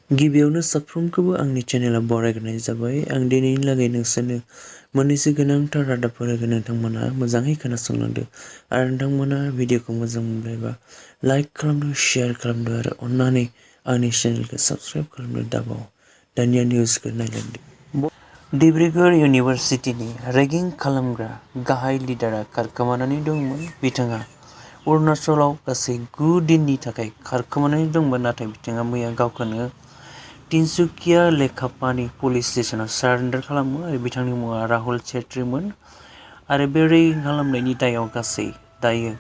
गिबियावनो साफ्रोमखौबो आंनि चेनेलाव बरायग्रोनाय जाबाय। आं दिनैनि लागै नोंसोरनो मोननैसो गोनांथार रादाबफोर होगोन। नोंथांमोना मोजाङै खोनासंलांदो आरो नोंथांमोना भिडिअखौ मोजां मोनबायबा लाइक खालामदो, शेयार खालामदो आरो अन्नानै आंनि चेनेलखौ साबस्क्राइब खालामनो दाबाव। दानिया निउसखौ नायलांदो। डिब्रुगड़ इउनिभार्सिटिनि रेगिं खालामग्रा गाहाय लिडारआ खारखोमानानै दंमोन। बिथाङा अरुणाचलाव गासै 9 दिननि थाखाय खारखोमानानै दंमोन, नाथाय बिथाङा मैया गावखौनो तिनसुकिया लेखापानी पुलिस स्टेशनाव सारेन्डार खालामो आरो बिथांनि मुङा राहुल छेत्रीमोन आरो बे रेगिं खालामनायनि दायाव गासै दायो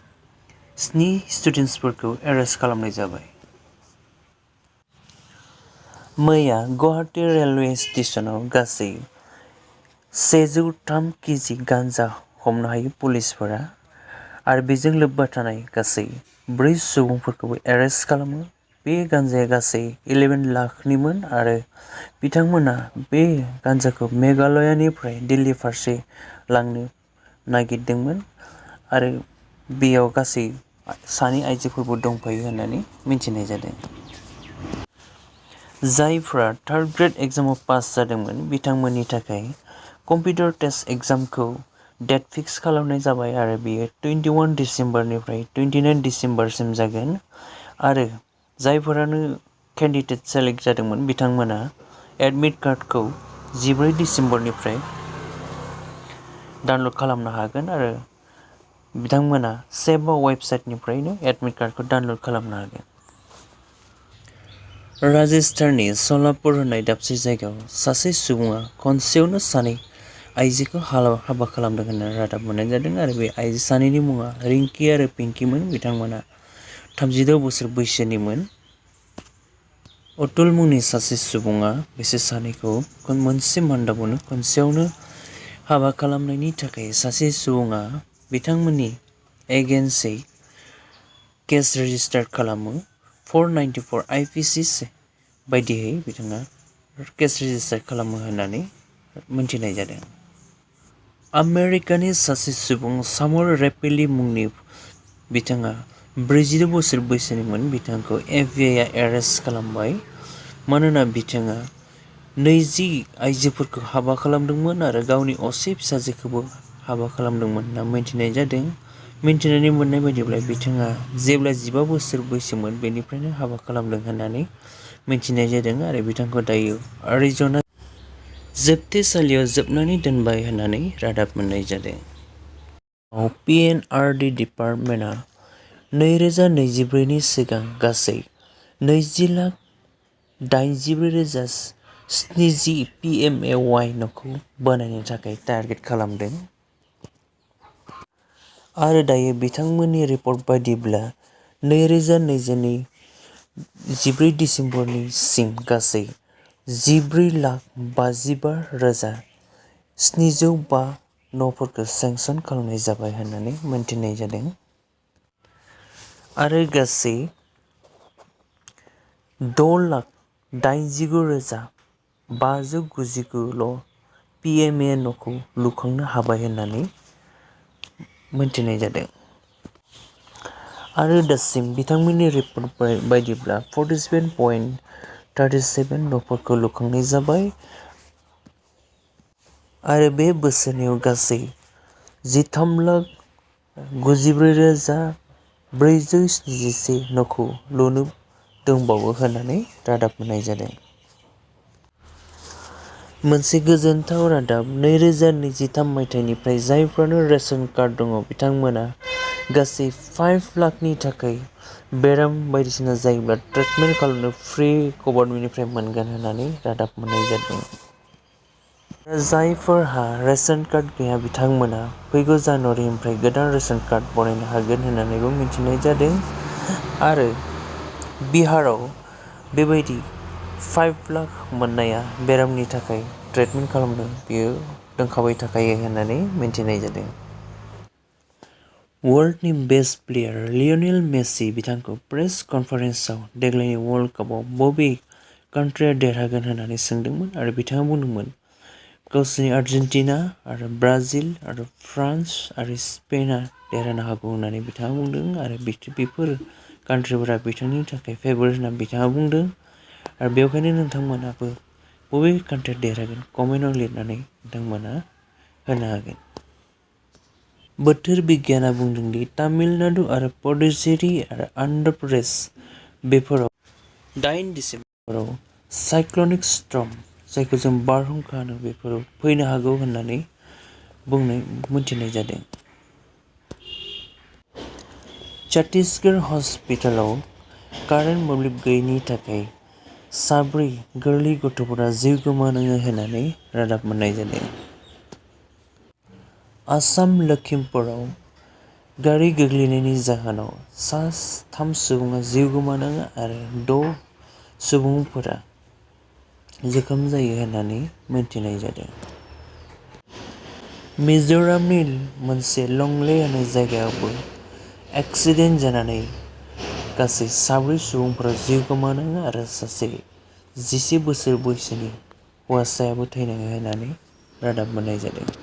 7 स्टुडेन्टसफोरखौ एरेस्ट खालामनाय जाबाय। मैया गुवाहाटी रेलवे स्टेशनाव गासै 103 केजि गान्जा हमनो हायो पुलिसफोरा आरो बेजों लोब्बा थानाय गासै 4 सुबुंफोरखौबो एरेस्ट खालामो। बे गान्जाया गासै 11 लाखनिमोन आरो बिथांमोना बे गान्जाखौ मेघालयानिफ्राय दिल्ली फारसे लांनो नागिरदोंमोन आरो बेयाव गासै 2 आइजोफोरबो दंफायो होननानै मिथिनाय जादों। जायफ्रा थार्ड ग्रेड एग्जामाव पास जादोंमोन बिथांमोननि थाखाय कम्पिउटार टेस्ट एग्जामखौ डेट फिक्स खालामनाय जाबाय आरो बेयो 21 डिसेम्बरनिफ्राय 29 डिसेम्बरसिम जागोन आरो जायफोरानो केन्डिडेट सेलेक्ट जादोंमोन बिथांमोना एडमिट कार्डखौ 14 डिसेम्बरनिफ्राय डाउनलड खालामनो हागोन आरो बिथांमोना सेबा वेबसाइटनिफ्रायनो एडमिट कार्डखौ डाउनलड खालामनो हागोन। राजस्थाननि सलापुर होननाय दाबसे जायगायाव सासे सुबुङा खनसेयावनो 2 आइजोखौ हाबा खालामदों होनना रादाब मोननाय जादों आरो बे आइजो 2नि मुङा रिंकी आरो पिंकीमोन। बिथांमोना 36 बोसोर बैसोनिमोन। अतुल मुंनि सासे सुबुङा बिसोर 2खौ मोनसे मान्दाबावनो खनसेयावनो हाबा खालामनायनि थाखाय सासे सुबुङा बिथांमोननि एगेन्स्टै केस रेजिस्टार खालामो। 494 IPC बायदियै बिथाङा केस रेजिस्टार खालामो होननानै मिथिनाय जादों। आमेरिकानि सासे सुबुं सामुएल रेपेली मुंनि बिथाङा 42 बोसोर बैसोनिमोन। बिथांखौ FBI आ एरेस्ट खालामबाय मानोना बिथाङा 20 आइजोफोरखौ हाबा खालामदोंमोन आरो गावनि असे फिसाजोखौबो हाबा खालामदोंमोन होनना मिथिनाय जादों। मिथिनानै मोननाय बायदिब्ला बिथाङा जेब्ला 15 बोसोर बैसोमोन बेनिफ्रायनो हाबा खालामदों होननानै मिथिनाय जादों आरो बिथांखौ दायो एरिज'ना जोबथेसालियाव जोबनानै दोनबाय होननानै रादाब मोननाय जादों। PNRD डिपार्टमेन्टआ 2024 नि सिगां गासै 20,84,070 PMAY न'खौ बानायनो थाखाय टारगेट खालामदों आरो दायो बिथांमोननि रिपर्ट बायदिब्ला 2022 14 डिसेम्बरसिम गासै 14,55,705 न'फोरखौ सेंसन खालामनाय जाबाय होननानै मिथिनाय जादों आरो गासै 6,89,599 PMA न'खौ लुखांनो हाबाय होननानै मिथिनाय जादों आरो दासिम बिथांमोननि रिपर्ट बायदिब्ला 47.37 न'फोरखौ लुखांनाय जाबाय आरो बे बोसोरनियाव गासै 13,94,471 न'खौ लुनो दंबावो होननानै रादाब मोननाय जादों। मोनसे गोजोनथाव रादाब 2023 मायथाइनिफ्राय जायफोरनो रेशन कार्ड दङ बिथांमोना गासै 5 लाखनि थाखाय बेराम बायदिसिना जायोब्ला ट्रिटमेन्ट खालामनो फ्रि गभर्नमेन्टनिफ्राय मोनगोन होननानै रादाब मोननाय जादों। जायफोरहा रेशन कार्ड गैया बिथांमोना फैगौ जानुवारिनिफ्राय गोदान रेशन कार्ड बनायनो हागोन होननानैबो मिथिनाय जादों आरो बिहाराव बेबायदि 5 लाख मोननाया बेरामनि थाखाय ट्रिटमेन्ट खालामनो बेयो दंखाबाय थाखायो होननानै मिथिनाय जादों। वर्ल्डनि बेस्ट प्लेयार लियनेल मेसि बिथांखौ प्रेस कनफारेन्सआव देग्लायनि वर्ल्ड कापआव बबे कान्ट्रिया देरहागोन होननानै सोंदोंमोन आरो बिथाङा बुंदोंमोन गावसोरनि आर्जेन्टिना आरो ब्राजिल आरो फ्रान्स आरो स्पेनआ देरहानो हागौ होननानै बिथाङा बुंदों आरो बेफोर कान्ट्रिफोरा बिथांनि थाखाय फेभरेट होनना बिथाङा बुंदों आरो बेवहायनो नोंथांमोनाबो बबे कान्ट्रिया देरहागोन कमेन्टआव लिरनानै नोंथांमोना होनो हागोन। बोथोर बिगियाना बुंदों दि तामिलनाडु आरो पुडुचेरी आरो आन्ध्र प्रदेश बेफोराव 8 दिसेम्बराव साइक्लनिक स्टर्म जायखौ जों बारहुंखा होनो बेफोराव फैनो हागौ होननानै मिथिनाय जादों। छत्तीसगढ़ हस्पिटालाव कारेन्ट मोब्लिब गैयैनि थाखाय 4 गोरलै गथ'फोरा जिउ गोमानाङो होननानै रादाब मोननाय जादों। आसाम लखिमपुराव गारि गोग्लैनायनि जाहोनाव 3 सुबुङा जिउ गोमानाङो आरो 6 सुबुंफोरा जोखोम जायो होननानै मिथिनाय जादों। मिज'रामनि मोनसे लंले होननाय जायगायावबो एक्सिडेन्ट जानानै गासै 4 सुबुंफोरा जिउ गोमानाङो आरो सासे 11 बोसोर बैसोनि हौवासायाबो थैनाङो होननानै रादाब मोननाय जादों।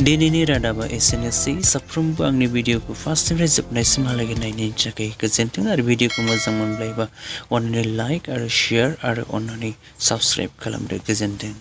दिनैनि रादाबा एसेनोसै। साफ्रोमबो आंनि भिडिअखौ फार्स्टनिफ्राय जोबनायसिमहालागै नायनायनि थाखाय गोजोन्थों आरो भिडिअखौ मोजां मोनब्ला अननानै लाइक आरो शेयार आरो अननानै साबस्क्राइब खालामदो। गोजोन्थों।